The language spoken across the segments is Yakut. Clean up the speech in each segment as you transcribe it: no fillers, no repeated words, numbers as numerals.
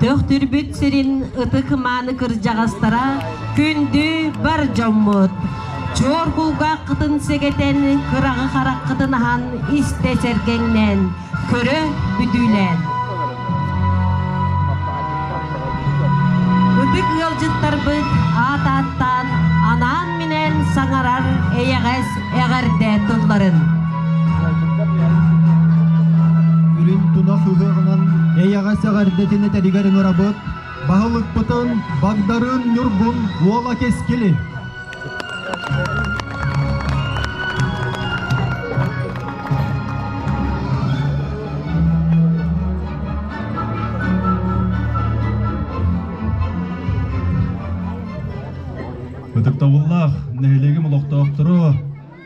Төхтүрбүт сирин ытык-мааны кырдьаҕастара күндү бар дьоммут. Чуор кулгааххытын сэгэтэн, кыраҕы хараххытын аһан истэ сэргэҥнээн, көрө бүтүүлээн. Ытык ыалдьыттарбыт аат ааттаан, анаан-минээн саҥарар эйэҕэс эҕэрдэ тылларын. Үрүн тунах ыһыаҕынан эйэҕэс эҕэрдэтин этэригэр ыҥырабыт, баһылыкпытын Багдарыын Ньургун уола Кэскили. Ытыктабыллаах нэһилиэгим олохтоохторо,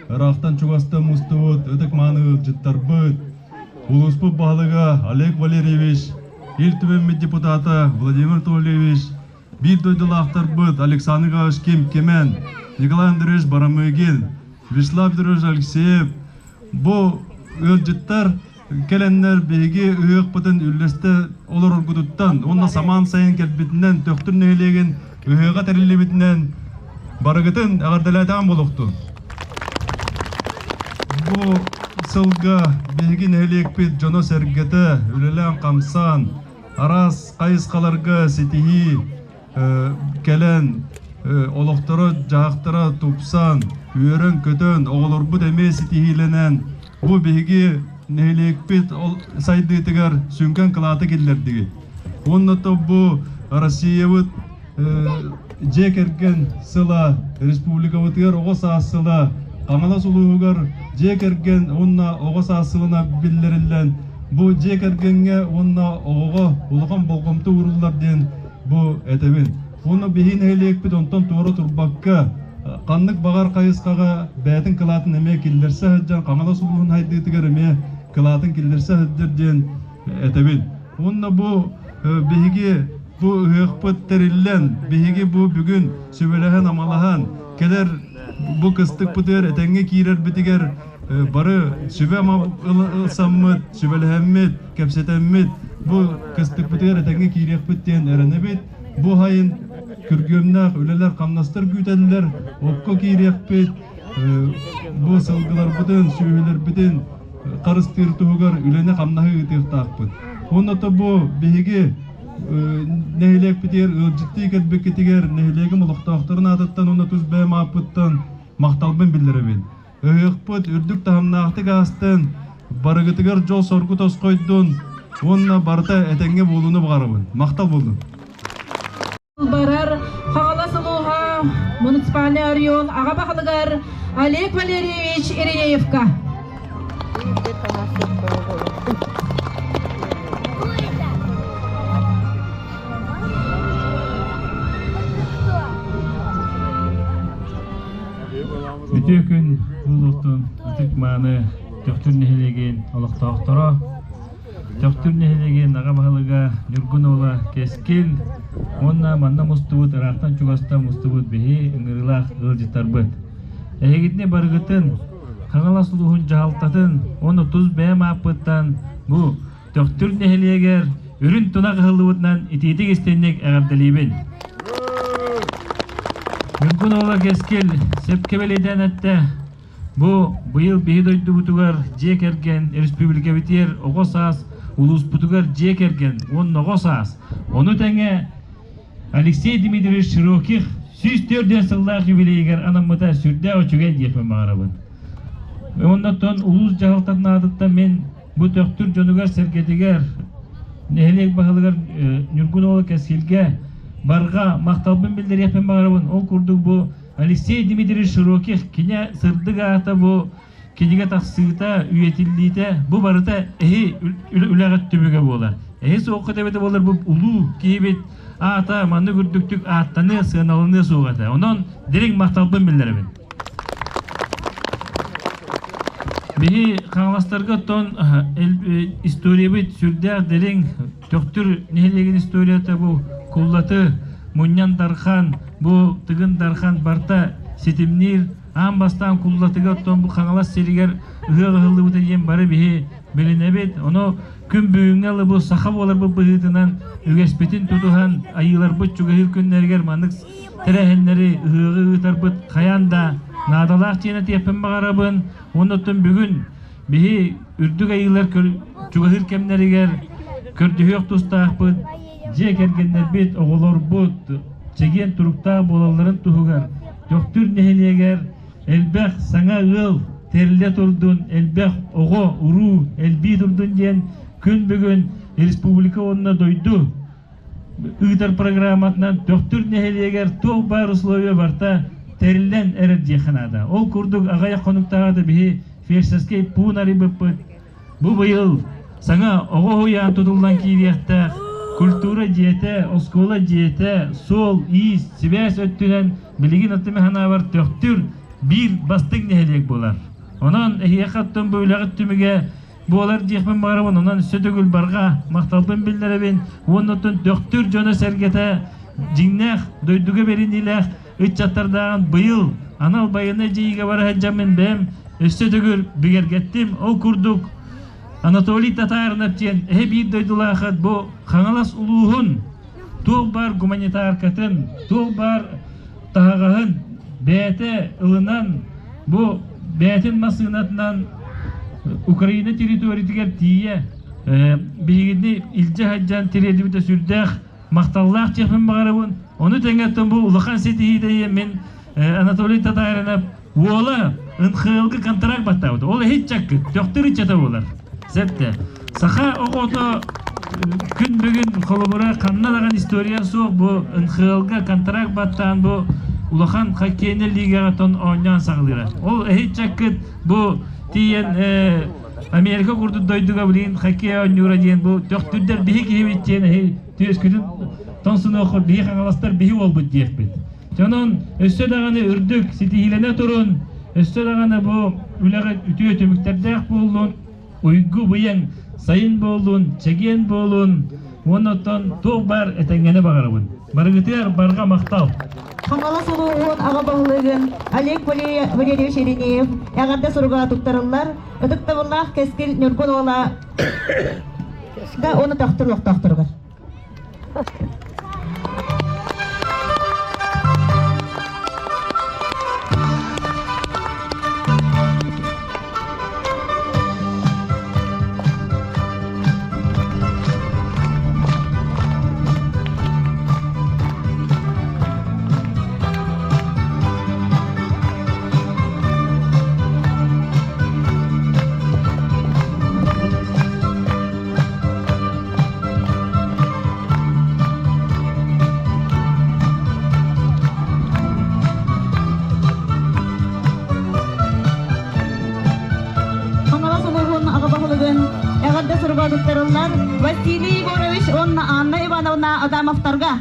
ыраахтан чугастан мустубут ытык-мааны ыалдьыттарбыт, улууспут баһылыга Олег Валерьевич, Ил Түмэммит депутата Владимир Анатольевич, биир дойдулаахтарбыт Александр Николаевич Ким Кимэн, Николай Андреевич Барамыгин, Вячеслав Петрович Алексеев бу ыалдьыттар кэлэннэр биһиги ыһыахпытын үллэстэ олороргутуттан уонна самаан сайын кэлбитинэн Төхтүр нэһилиэгин ыһыаҕа тэриллибитинэн барыгытын эҕэрдэлээтэҕим буолуохтун. Бу сылга биһиги нэһилиэкпит дьоно-сэргэтэ үлэлээн-хамсаан араас хайысхаларга ситиһии кэлэн олохторо-дьаһахтара тупсан, үөрэн-көтөн, оҕолорбут эмиэ ситиһиилэнэн бу биһиги нэһилиэкпит сайдыытыгар сүҥкэн кылааты киллэрдигит. Уонна то бу Россиябыт дьиэ кэргэн сыла, республикабытыгар оҕо саас сыла, Хаҥалас улууһугар дьиэ кэргэн уонна оҕо саас сылына биллэриллэн, бу дьиэ кэргэҥҥэ уонна оҕоҕо улахан болҕомто ууруллар диэн бу этэбин. Уонна биһи нэһилиэкпит онтон туора турбакка, ханнык баҕар хайысхаҕа бэйэтин кылаатын эмиэ киллэрсэ сылдьан, Хаҥалас улууһун сайдыытыгар эмиэ кылаатын киллэрсэ сылдьар диэн этэбин. Уонна бу биһиги бу ыһыахпыт тэриллэн, биһиги бу бүгүн сүбэлэһэн-амалаһан, кэлэр бу кыстыкпытыгар этэҥҥэ киирэрбитигэр бары сүбэ ылсаммыт, сүбэлэһэммит, кэпсэтэммит, бу кыстыкпытыгар этэҥҥэ киириэхпит диэн эрэнэбит. Бу сайын күргүөмнээх үлэлэр-хамнастар күүтэллэр, окко киириэхпит, бу сылгыларбытын, сүөһүлэрбитин харыстыыр туһугар үлэни-хамнаһы ыытыахтаахпыт. Уонна то бу биһиги нэһилиэкпитигэр ыалдьыттыы кэлбиккитигэр нэһилиэгим олохтоохторун аатыттан уонна тус бэйэм ааппыттан махталбын биллэрэбин. Ыһыахпыт үрдүк таһымнаахтык аастын, барыгытыгар дьол-соргу тосхойдун уонна барыта этэҥҥэ буолууну баҕарабын. Махтал буоллун. Барар Хаҥалас улууһа муниципальный оройуон аҕа баһылыгар Олег Валерьевич Иреевка. Үтүө күн буолуохтун ытык-мааны Төхтүр нэһилиэгин олохтоохторо, Төхтүр нэһилиэгин аҕа баһылыга Ньургун уола Кэскил уонна манна мустубут ыраахтан-чугастан мустубут биһи ыҥырыылаах ыалдьыттарбыт. Эһигитини барыгытын Хаҥалас улууһун дьаһалтатын уонна тус бэйэм ааппыттан бу Төхтүр нэһилиэгэр үрүн тунах ыһыллыбытынан итиитик истинник эҕэрдэлиибин. Ньургун уола Кэскил сөпкө бэлиэтээн эттэ. Бу быйыл биһи дойдубутугар дьиэ кэргэн, республикабытыгар оҕо саас, улууспутугар дьиэ кэргэн уонна оҕо саас. Ону тэҥэ Алексей Дмитриевич Широких 104 сыллаах юбилейыгар анаммыта сүрдээх үчүгэй диэхпин баҕарабын. Оннуттан улуус дьаһалтатын аатыттан мин бу Төхтүр дьонугар-сэргэтигэр, нэһилиэк баһылыгар Ньургун уола Кэскилгэ барҕа махталбын биллэриэхпин баҕарабын. Ол курдук бу Алексей Дмитриевич Широких кини сырдык аата бу кинигэ тахсыыта, үйэтиллиитэ бу барыта эһи үлэҕит түмүгэ буолар. Эһи суоххут эбитэ буолар бу улуу киһибит аата маннык үрдүктүк ааттаныа, сыаналаныа суох этэ. Онон дириҥ махталбын биллэрэбин. Биһи Хаҥаластарга оттон историябыт сүрдээх дириҥ, Төхтүр нэһилиэгин историята бу Куллаты, Мунньан Дархан, бу Тыгын Дархан барыта ситимниир. Аан бастаан Куллатыга оттон бу Хаҥалас сиригэр ыһыах ыһыллыбыта диэн бары биһи билинэбит. Ону Күн бүгүҥҥэ ылы бу саха буоларбыт быһыытынан үгэспитин тутуһан айыыларбыт чугаһыыр күннэригэр маннык тэрээһиннэри ыһыаҕы ыытарбыт хайаан да наадалаах диэн этиэхпин баҕарабын. Уонна оттон бүгүн биһи үрдүк айыылар чугаһыыр кэмнэригэр көрдөһүөх тустаахпыт, дьиэ кэргэннэрбит, оҕолорбут чэгиэн туруктаах буолалларын туһугар Төхтүр нэһилиэгэр элбэх саҥа ыал тэриллэ турдун, элбэх оҕо, уруу элбии турдун диэн күн бүгүн республика уонна дойду ыытар программатынан Төхтүр нэһилиэгэр туох баар условия барыта тэриллэн эрэр диэххэ наада. Ол курдук аҕыйах хонуктааҕыта биһи фельдшерскэй пуун арыйбыппыт. Бу быйыл саҥа оҕо уһуйаан тутуллан киириэхтээх, культура дьиэтэ, оскуола дьиэтэ, суол-иис, сибээс өттүнэн билигин аттыма санаабар Төхтүр биир бастыҥ нэһилиэк буолар. Онон эһиэхэ оттон бу үлэҕит түмүгэ буолар диэхпин баҕарабын, онон өссө төгүл барҕа махталбын биллэрэбин уонна оттон Төхтүр дьоно-сэргэтэ дьиҥнээх дойдуга бэриниилээх ыччаттардааҕын быйыл анал байыаннай дьайыыга бара сылдьаммын бэйэм өссө төгүл бигэргэттим. Ол курдук Анатолий Татаринов диэн эһэ биир дойдулаахыт бу Хаҥалас улууһун туох баар гуманитаркатын, туох баар таһаҕаһын бэйэтэ ылынан бу бэйэтин массыынатынан Украина территориятыгар тиийэ биһигини илдьэ сылдьан тириэрдибитэ сүрдээх махталлаах диэхпин баҕарабын. Ону тэҥэ бу улахан ситиһиитэ мин Анатолий Татаринов уола НХЛга контракт баттаабыт. Ол иһит чаккыт, төхтөр ыччата буолар. Септе. Саха оҕото күн бүгүн холобура ханна даҕан история суох бу НХЛга контракт баттаан бу улахан хоккейный лигаҕа тон оонньоон саҕалыыра. Ол иһит чаккыт бу тиийэн Америка курдук дойдуга билигин хоккей оонньуура диэн бу төхтүрдэр биһи киһибит диэн эһи түөскүтүн тоҥсунуоххут биһи хаҥаластар биһи уолбут диэхпит. Онон өссө даҕаны үрдүк ситиһиилэнэ турун, өссө даҕаны бу үлэҕит үтүө түмүктэрдээх буоллун, уйгу быйаҥ сайын буоллун, чэгиэн буолун уонна оттон туох баар этэҥҥэни баҕарабын. Барыгытыгар барҕа махтал! Хаҥалас улууһун аҕа баһылыгын Олег Валерьевич Иринеев эҕэрдэ суруга туттарыллар. Ытыктабыллаах Кэскил Ньургун уола да уонна төхтүр олохтоохторугар. Хаҥалас улууһун аҕа баһылыгын эҕэрдэ суруга туттарыллар Василий Егорович уонна Анна Ивановна Адамовтарга.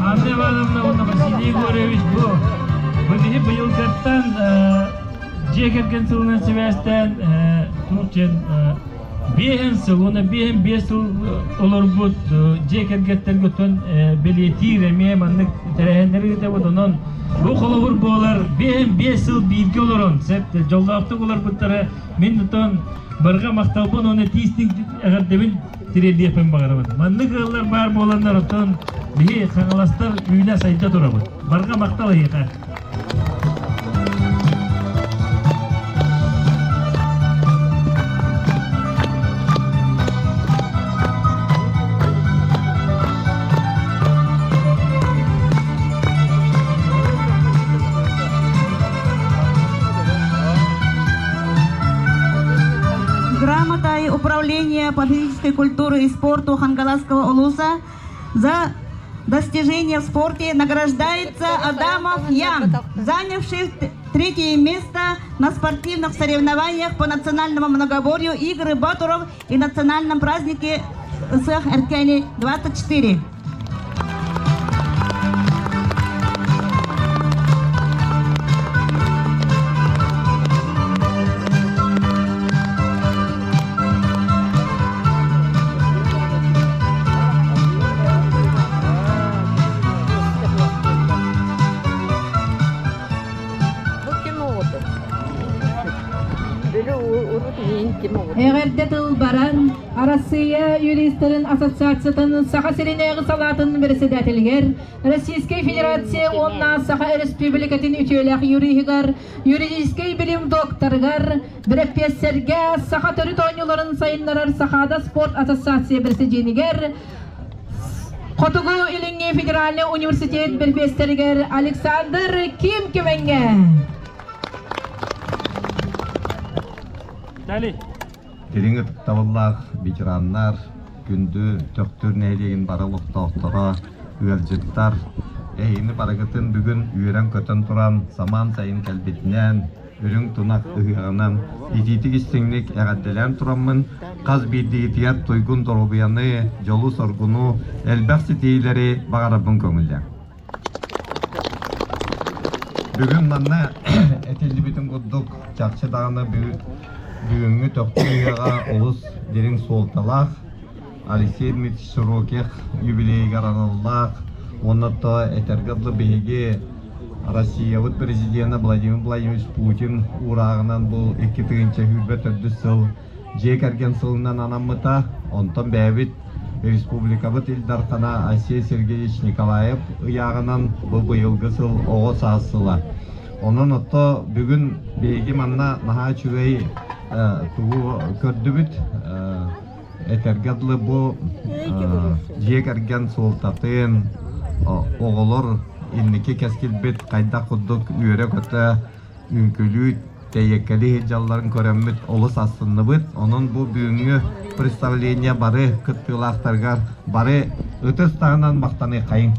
Анна Ивановна уонна Василий Егорович бу бу киһи быйылгаттан дьиэ кэргэн сылынан сибээстээн туох диэн биэһин сыл уонна биэһин биэс сыл олорбут дьиэ кэргэттэргэ оттон бэлиэтиир эмиэ маннык тэрээһиннэри ыытабыт. Онон бу холобур буолар биэһин биэс сыл бииргэ олорон сөп дьоллоохтук олорбуттара мин оттон барҕа махталбын уонна тиистик эҕэрдэбин тириэрдиэхпин баҕарабын. Маннык ыаллар баар буоланнар оттон биһи хаҥаластар үүнэ-сайда турабыт. Барҕа махтал эһиэхэ. Грамотой Управления по физической культуре и спорту Хангаласского улуса за достижения в спорте награждается Адамов Ян, занявший третье место на спортивных соревнованиях по национальному многоборью игры Батуров и национальном празднике Сых Эркени 24. Эҕэрдэ тыл барар Арассыыйа юристарын ассоциациятын Саха сиринээҕи салаатын бэрэссэдээтэлигэр, Российскай Федерация уонна Саха Өрөспүүбүлүкэтин үтүөлээх юриһыгар, юридическай билим докторыгар, бэрэпиэссэргэ, саха төрүт оонньууларын сайыннарар Сахаада спорт ассоциация бэрэсидьиэнигэр, Хотугу Илиҥҥи федеральнай университет бэрэпиэссэригэр Александр Ким Кимэҥҥэ. Далее. Дириҥ ытыктабыллаах ветераннар, күндү Төхтүр нэһилиэгин бары олохтоохторо, ыалдьыттар, эһигини барыгытын бүгүн үөрэн-көтөн туран самаан сайын кэлбитинэн, үрүҥ тунах ыһыаҕынан итиитик-истиҥник эҕэрдэлээн тураммын, хас биирдиигитигэр туйгун доруобуйаны, дьолу-соргуну, элбэх ситиһиилэри баҕарарбын көҥүллээн. Бүгүн манна этиллибитин курдук, чахчы даҕаны бүгүҥҥү Төхтүр ыһыаҕа олус дириҥ суолталаах, Алексей Дмитриевич Широких юбилейыгар аналлаах уонна то этэргэ дылы биһиги Россиябыт президенэ Владимир Владимирович Путин уурааҕынан бу 2024 сыл дьиэ кэргэн сылынан анаммыта. Онтон бэйэбит республикабыт Ил Дархана Айсен Сергеевич Николаев ыйааҕынан бу быйылгы сыл оҕо саас сыла. Онон отто бүгүн биһиги манна наһаа үчүгэй тугу көрдүбүт. Этэргэ дылы бу дьиэ кэргэн суолтатын, оҕолор инники кэскилбит хайдах курдук үөрэ-көтө үҥкүүлүү тэйиэккэлии сылдьалларын көрөммүт олус астынныбыт. Онон бу бүгүҥҥү представление бары кыттыылаахтарыгар бары ытыс таһынан махтаныаххайыҥ.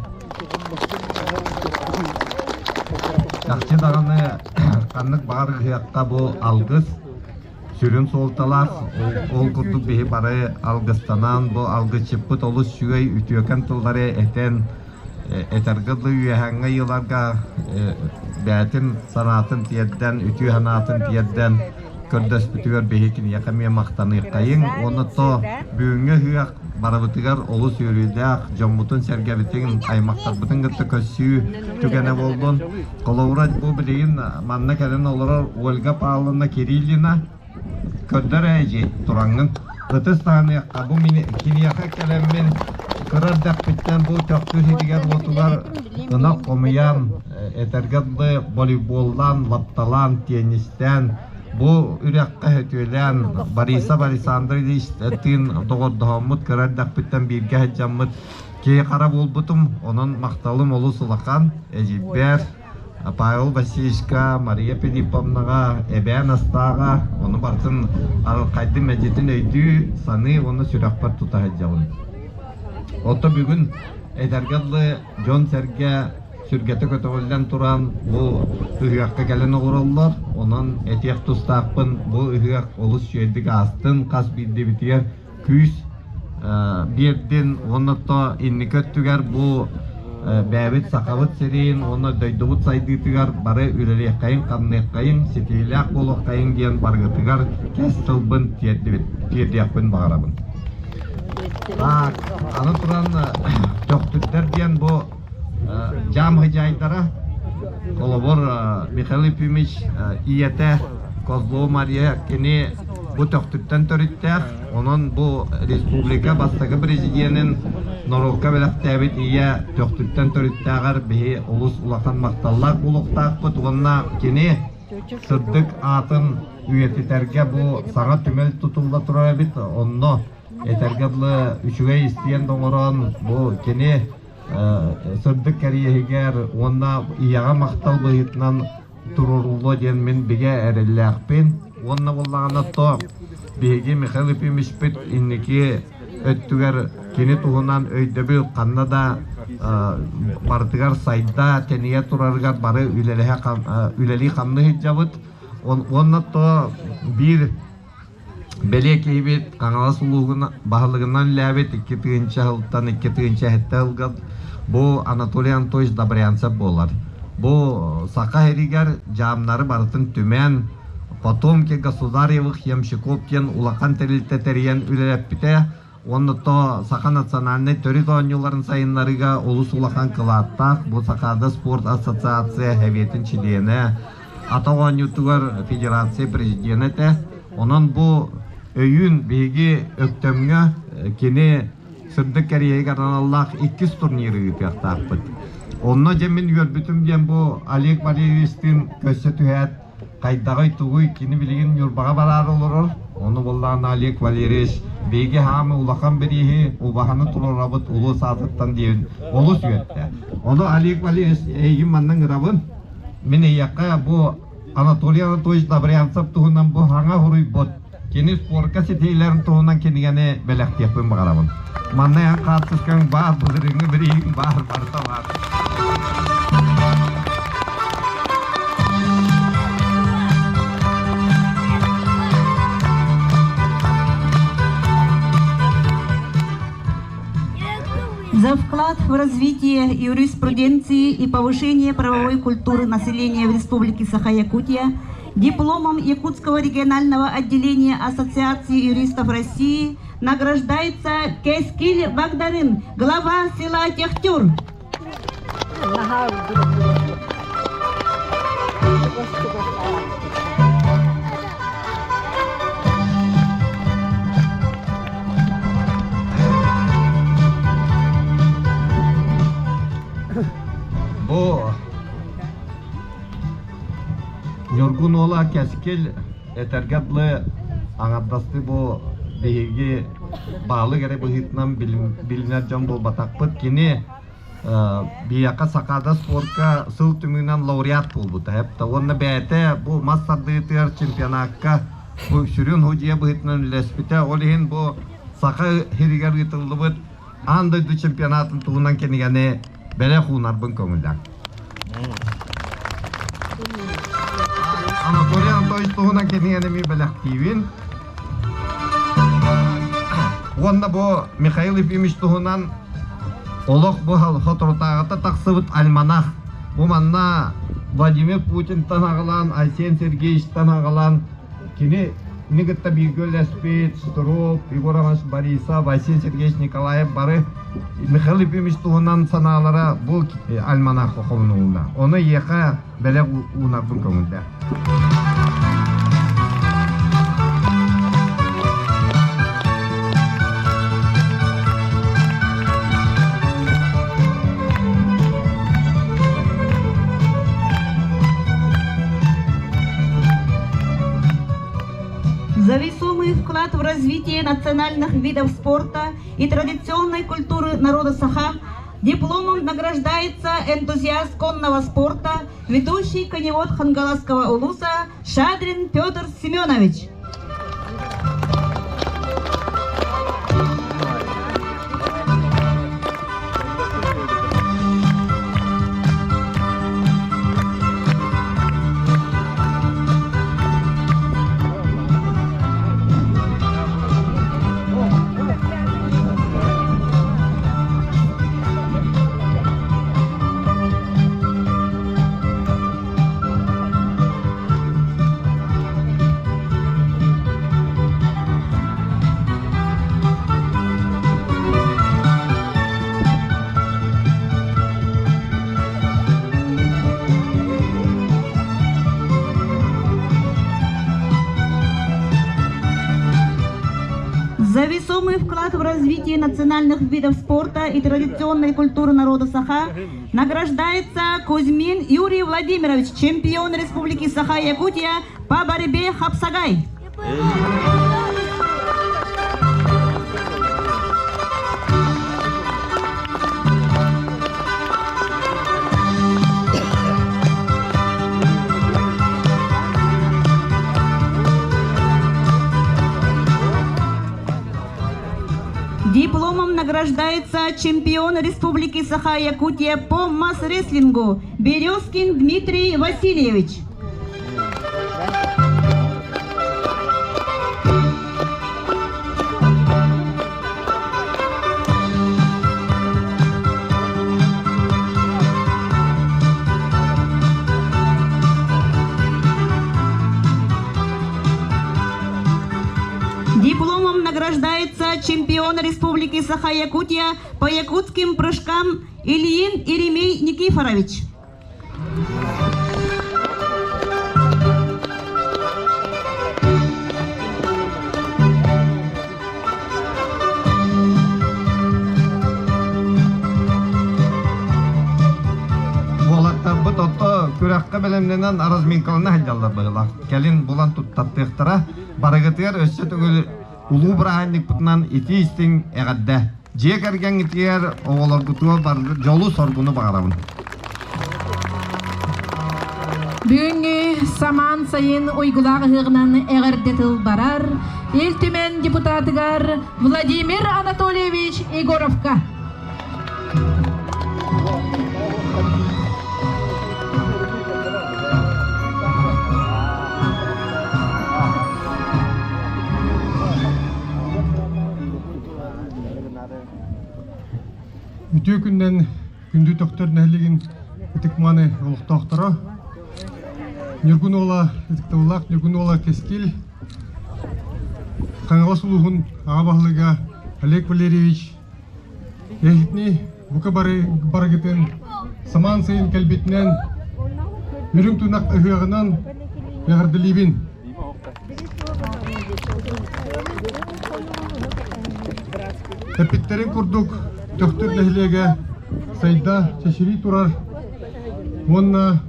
Чахчы даҕаны ханнык баҕар ыһыахха бу алгыс сүрүн суолталаах. Ол курдук биһи бары алгыстанан, бу алгысчыппыт олус үчүгэй үтүөкэн тыллары этэн этэргэ дылы үөһээҥҥи ыйыларга бэйэтин санаатын тиэрдэн, үтүө санаатын тиэрдэн көрдөспүтүгэр биһи киниэхэ эмиэ махтаныаххайыҥ. Уонна то бүгүҥҥү ыһыах барыбытыгар олус үөрүүлээх, дьоммутун-сэргэбитин, аймахтарбытын кытта көрсүү түгэнэ буоллун. Холобура, бу билигин манна кэлэн олорор Ольга Павловна Кириллина Көрдөр ээ дьиэ, тураҥҥын ытыс таһыныахха, бу киниэхэ кэлэммин кыра эрдэхпиттэн бу Төхтүр сиригэр-уотугар ынах хомуйан, этэргэ дылы волейболлаан, лапталаан, теннистээн, бу үрэххэ сөтүөлээн Борисов Александр Ильичтыын доҕордоһоммут кыра эрдэхпиттэн бииргэ сылдьаммыт киһи хара буолбутум, онон махталым олус улахан, эдьиийбэр Павел Васильевичка, Мария Филипповнаҕа, эбээ Настааҕа ону барытын арылхайдым мэлдьитин өйдүү, саныы уонна сүрэхпэр тута сылдьабын. Оттон бүгүн эдэргэ дылы дьон-сэргэ сүргэтэ көтөҕүллэн туран бу ыһыахха кэлэн олороллор. Онон этиэх тустаахпын бу ыһыах олус үчүгэйдик аастын, хас биирдиибитигэр күүс биэрдин уонна то инники өттүгэр бу бэйэбит Сахабыт сирин уонна дойдубут сайдыытыгар бары үлэлиэххэйиҥ-хамныаххайыҥ, ситиһиилээх буолуоххайыҥ диэн барыгытыгар кэс тылбын тиэрдибит тиэрдиэхпин баҕарабын. Так, аны туран Төхтүрдэр диэн бу дьаам хыдьаайдара холобур Михаил Ефимович ийэтэ Козлова Мария кини бу Төхтүртэн төрүттээх, онон бу республика бастакы президенин норуокка бэлэхтээбит ийэ Төхтүртэн төрүттээҕэр биһи олус улахан махталлаах буолуохтаахпыт уонна кини сырдык аатын үйэтитэргэ бу саҥа түмэл тутулла турар эбит. Онно этэргэ дылы үчүгэй истиэн оҥорон бу кини сырдык кэриэһигэр уонна ийэҕэ махтал быһыытынан туруоруллуо диэн мин бигэ эрэллээхпин. Уонна буоллаҕына то биһиги Михаил Ефимовичпыт инники өттүгэр кини туһунан өйдөбүл ханна да барытыгар сайда, тэнийэ турарыгар бары үлэлэһэ үлэлии-хамныы сылдьабыт. Уонна то биир Бэлиэ киһибит Хаҥалас улууһун баһылыгынан үлэлээбит 2000 сылтан 2007 сылга бу Анатолий Анатольевич Добрянцев буолар. Бу Саха сиригэр дьаамнары барытын түмэн, Потомки государевых ямщиков диэн улахан тэрилтэ тэрийэн үлэлэппитэ уонна то Саха национальнай төрүт оонньууларын сайыннарыыга олус улахан кылааттаах бу Сахаада спорт ассоциация сэбиэтин чилиэнэ, атах оонньуутугар федерация президенэ этэ. Онон бу Өйүүн биһиги Өктөмҥө кини сырдык кэриэһигэр аналлаах иккис турниры ыытыахтаахпыт. Онно дьэ мин үөрбүтүм диэн бу Олег Валерьевичтыын көрсө түһээт хайдаҕый тугуй кини билигин Ньурбаҕа бараары олорор. Ону буоллаҕына Олег Валерьевич биһиги хаамы улахан бирииһи убаһаны туруорабыт улуус аатыттан диэн олус үөртэ. Ону Олег Валерьевич эйигин манна ыҥырабын. Мин эйиэхэ бу Анатолий Анатольевич Добрянцев туһунан бу хаҥа суруйбут кини спорка ситиһиилэрин туһунан кинигэни бэлэхтиэхпин баҕарабын. Манна эн хаартыскаҥ баар, былырыыҥҥы бирииһиҥ баар, барыта баар. За вклад в развитие юриспруденции и повышение правовой культуры населения в Республике Саха-Якутия дипломом Якутского регионального отделения Ассоциации юристов России награждается Кескиль Багдарын, глава села Техтюр. Бу Ньургун уола Кэскил этэргэ дылы аҥардастыы бу биһиги баалык эрэ быһыытынан билинэр дьон буолбатахпыт. Кини биһиэхэ Сахаада спорка сыл түмүгүнэн лауреат буолбута. Уонна бэйэтэ бу мас тардыытыгар чемпионакка бу сүрүн судьуйа быһыытынан үлэлэспитэ. Ол иһин бу Саха сиригэр ыытыллыбыт аан дойду чемпионатын туһунан кинигэни бэлэх уунарбын көҥүллээн. Анатолий Анатольевич туһунан кинигэни эмиэ бэлэхтиибин. Уонна бу Михаил Ефимович туһунан олох бу соторутааҕыта тахсыбыт альманах. Бу манна Владимир Путинтан аҕалаан, Айсен Сергеевичтан аҕалаан кини Кини кытта бииргэ үлэлэспит Стров, Егор Иванович Борисов, Василий Сергеевич Николаев бары Михаил Ефимович туһунан санаалара бу альманахха хомунулунна. Ону эйиэхэ бэлэх уунарбын көҥүллээ. За весомый вклад в развитие национальных видов спорта и традиционной культуры народа Саха дипломом награждается энтузиаст конного спорта, ведущий коневод Хангаласского улуса Шадрин Петр Семенович. За весомый вклад в развитие национальных видов спорта и традиционной культуры народа Саха награждается Кузьмин Юрий Владимирович, чемпион Республики Саха-Якутия по борьбе хапсагай. Дипломом награждается чемпион Республики Саха-Якутия по масс-рестлингу Березкин Дмитрий Васильевич. Дипломом награждается чемпион Республики Саха-Якутия по якутским прыжкам Ильин Иремей Никифорович. күрэххэ бэлэмнэнэн разминкалана сылдьаллар быһыылаах. Кэлин булан туттартыахтара. Барыгытыгар өссө төгүл улуу бырааһынньыкпытынан итии-истиҥ эҕэрдэ! Дьиэ кэргэҥҥитигэр, оҕолоргутугар дьолу-соргуну баҕарабын. Бүгүҥҥү самаан сайын уйгулаах ыһыаҕынан эҕэрдэ тыл барар Ил Түмэн депутатыгар Владимир Анатольевич Егоровка. Үтүө күннэн күндү Төхтөр нэһилиэгин ытык-мааны олохтоохторо, Ньургун уола, ытыктабыллаах Ньургун уола Кэскил, Хаҥалас улууһун аҕа баһылыга Олег Валерьевич, эһигини бука бары барыгытын самаан сайын кэлбитинэн, үрүҥ тунах ыһыаҕынан эҕэрдэлиибин! Эппиттэрин курдук, Төхтүр нэһилиэгэ сайда чэчирии турар уонна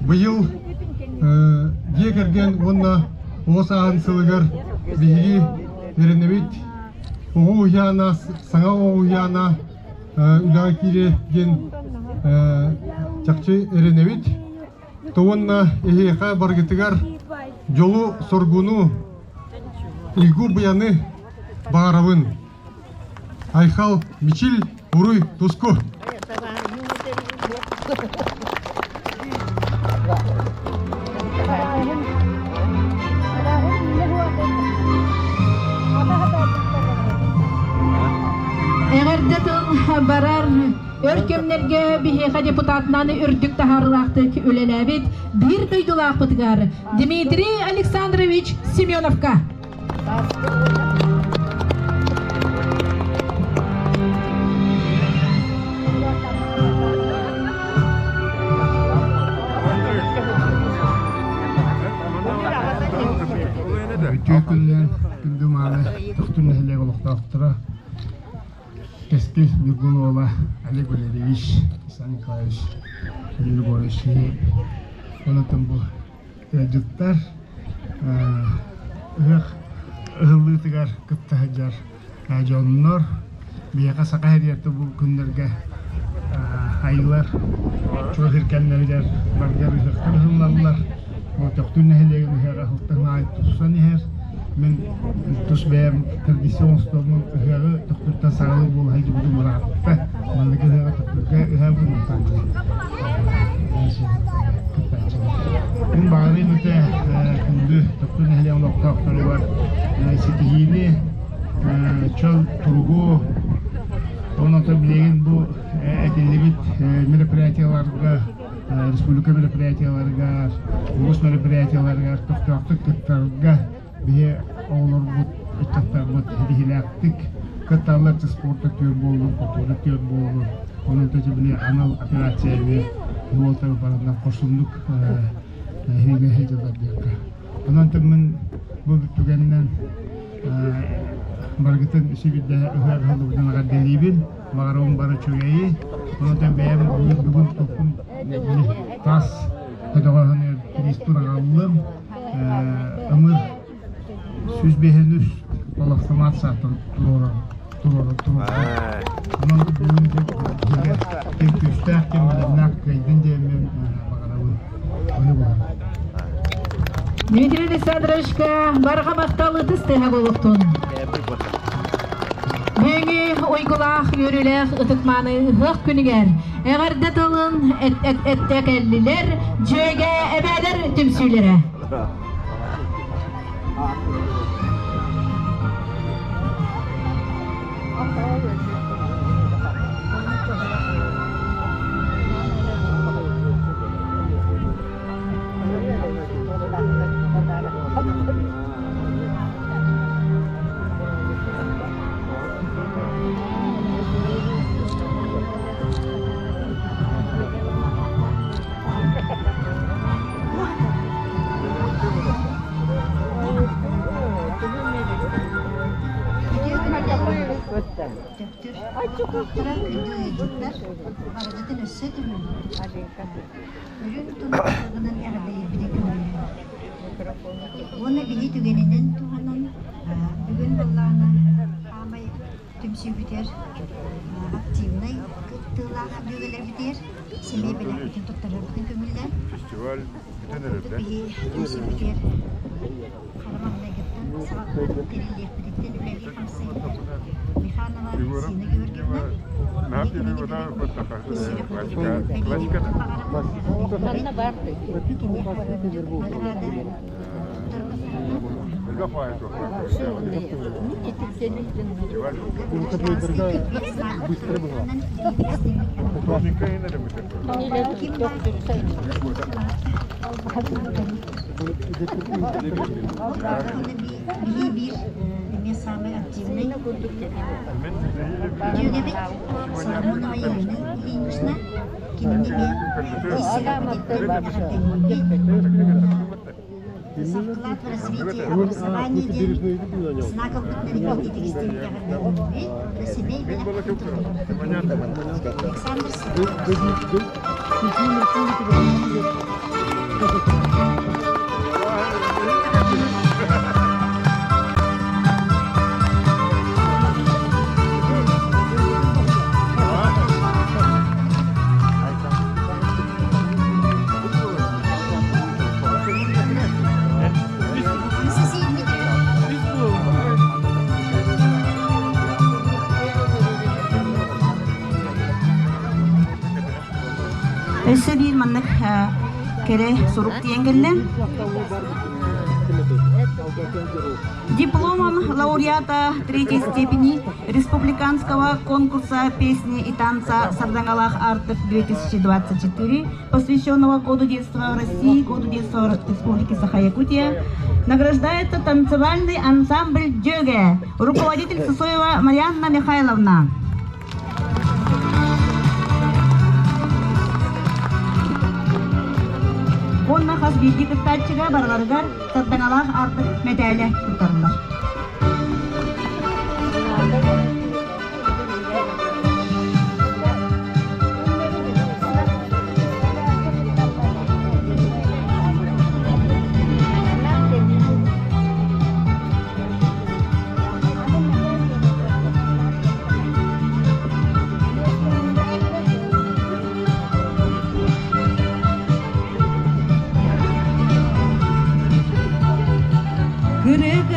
быйыл дьиэ кэргэн уонна оҕо сааһын сылыгар биһиги эрэнэбит оҕо уһуйаана саҥа оҕо уһуйаана үлэҕэ киириэ диэн чахчы эрэнэбит. Уонна эһиэхэ барыгытыгар дьолу-соргуну, уйгу-быйаны баҕарабын. Айхал, Мичил, Уруй, Туску! Эҕэрдэ тыл барар Өр кэмнэргэ биһиэхэ депутатынан үрдүк таһаарыылаахтык үлэлээбит биир дойдулаахпытыгар Дмитрий Александрович Семеновка. Үтүө күнүнэн күндү мааны Төхтүр нэһилиэк олохтоохторо Кэскил Ньургун уола Олег Валерьевич, Александр Николаевич, Юрий Егорович онтон бу ыалдьыттар ыһыах ыһыллыытыгар кытта сылдьар дьоннор биһиэхэ саха сириэртэ бу күннэргэ айылар чугас иркэннэригэр баргар ыһыахтар ыһыллаллар. Төхтүр нэһилиэгин ыһыаҕа ыһылтан аайы тупсан иһэр. Мин тус бэйэм традиция оҥостобун ыһыаҕы Төхтүртэн саҕалыы буола сылдьыбытым ыраатта. Маннык ыһыаҕы Төхтүргэ ыһыах буолуохтаах кыттааччыбын. Мин баҕарыым этэ күндү Төхтүр нэһилиэгин олохтоохторугар ситиһиини, чөл туругу, онон билигин бу этиллибит мероприятиеларга республика мероприятиеларыгар, улуус мероприятиеларыгар көхтөөхтүк кыттарга биһи оҕолорбут, ыччаттарбыт ситиһиилээхтик кытталлар спорта түөр буоллун, культура түөр буоллун. Онон били анал операция эмиэ уолтар бараннар хорсуннук эһиги сылдьаллар диэххэ. Онон мин бу түгэнинэн барыгытын үсүбүдэ ыһыах ыһыллыбытын эҕэрдэлиибин. Баҕарабын бары үчүгэйи. Онон бэйэм бүгүн туппун тас көтөҕөһүн тириспин аҕаллым. Ымыр 105 ол автомат саатан туруорар туруорар туруорар. Онон бүгүн биһигэ ким күүстээх, ким бэлэмнээх кыайдын диэммин баҕарабын. Ону буолар. Дмитрий Александровичка барҕа махтал ытыс тыаһа буолуохтун. Бүгүҥҥү уйгулаах, үөрүүлээх ытык-мааны ыһыах күнүгэр эҕэрдэ тылын эттэ кэллилэр дьүөгэ эбээлэр түмсүүлэрэ. Күндү ыалдьыттар, барыгытын өссө төгүл үрүҥ тунах эҕэрдэлиирбитин көҥүллүүбүт. Уонна биһи түгэнинэн туһанан бүгүн буоллаҕына хаамай түмсүүбүтүгэр активнай кыттыылаах дьүөгэлэрбитигэр сэмэй бэлэхпитин туттарарбытын көҥүллээн Фестиваль бүтэн эрэр да? биһи түмсүүбүтүгэр хара маҥнайгыттан саҕалаан тэриллиэхпититтэн үлэлии хамсыыр Миханова Сина Георгиевна Биһи биир эмиэ самый активный дьүөгэбит Соломонова Елена Ильинична кинини эмиэ ис сүрэхпититтэн эҕэрдэлиибит. За вклад в развитие образования диэн знак ылбытынан ититик истиҥник эҕэрдэлиибит. Уонна сэмэй бэлэх Александр Анастасия Дмитриевна. Өссө биир маннык кэрэ сурук тиийэн кэллэ. Дипломом лауреата третьей степени Республиканского конкурса песни и танца «Сардаҥалаах Артык-2024», посвященного Году детства в России, Году детства в Республике Саха-Якутия, награждается танцевальный ансамбль «Дьүөгэ», руководитель Сысоева Марианна Михайловна. Уонна хас биирдии кыттааччыга барыларыгар сардаҥалаах аартык мэтээлэ туттарыллар. Кырык